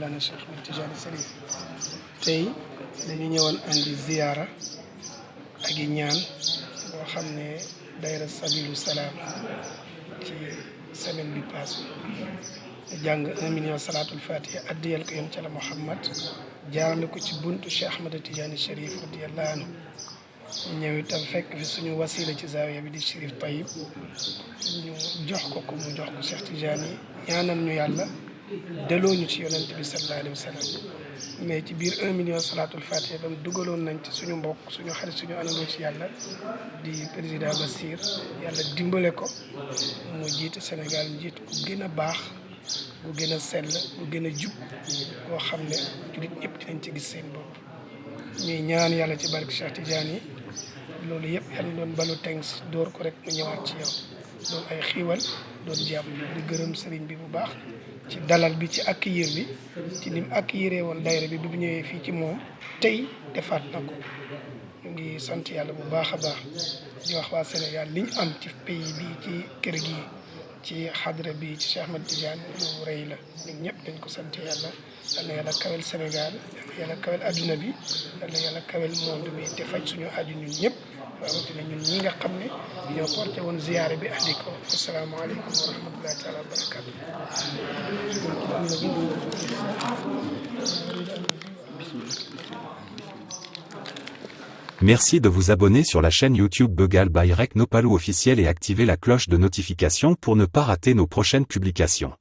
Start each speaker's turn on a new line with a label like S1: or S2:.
S1: Mawlana Cheikh Ahmed Tidiane Chérif tey dañu ñëwoon andi ziyaara ak i ñaan boo xam ne daayira Sabilu Salaam ci semaine bi passé jàng 1 million salaatul fatiha addiyal ko yonent Yàlla Muhammad jaarale ko ci buntu Cheikh Ahmed Tidiane Chérif radiyallahu anhu ñu ñëw itam fekk fi suñu wasila ci zaawiya bi di Chérif Tayyib ñu jox ko mu jox ko Cheikh Tidiane yi ñaanal ñu yàlla delloo ñu ci yonent bi sallallahu alayhi wa sallam mais ci biir 1 million salaatul fatiha ba mu dugaloon nañ ci suñu mbokk suñu xarit suñu anandoo ci yàlla di président Bassir yàlla dimbale ko mu jiite Sénégal njiit ku gën a baax bu gën a sell bu gën a jub koo xam ne jullit ñëpp dinañ ci gis seen bopp ñuy ñaan yàlla ci barke Cheikh Tidiane yi loolu yëpp yàlla doon balu teng door ko rek mu ñëwaat ci yow doon ay xiiwal doon jàmm di gërëm sëriñ bi bu baax ci dalal bi ci accueillir bi ci nim accueillir woon daayira bi bu ñëwee fii ci moom tey defaat na ko ñu ngi sant yàlla bu baax a baax di wax waa Sénégal liñ am ci pays bi ci kër gi ci xadra bi ci Cheikh Ahmed Tidiane lu rëy la ñun ñëpp dañ ko sant yàlla yal na yàlla kawel Sénégal yal na yàlla kawel adduna bi yal na yàlla kawel monde bi te faj suñu aju ñun ñëpp rawatina ñun ñi nga xam ne ñoo porté woon ziyaare bi andi ko asalaamaaleykum wa rahmatullahi taala wa barakatu.
S2: Merci de vous abonner sur la chaîne YouTube Begal by Rek Nopalou officiel et activer la cloche de notification pour ne pas rater nos prochaines publications.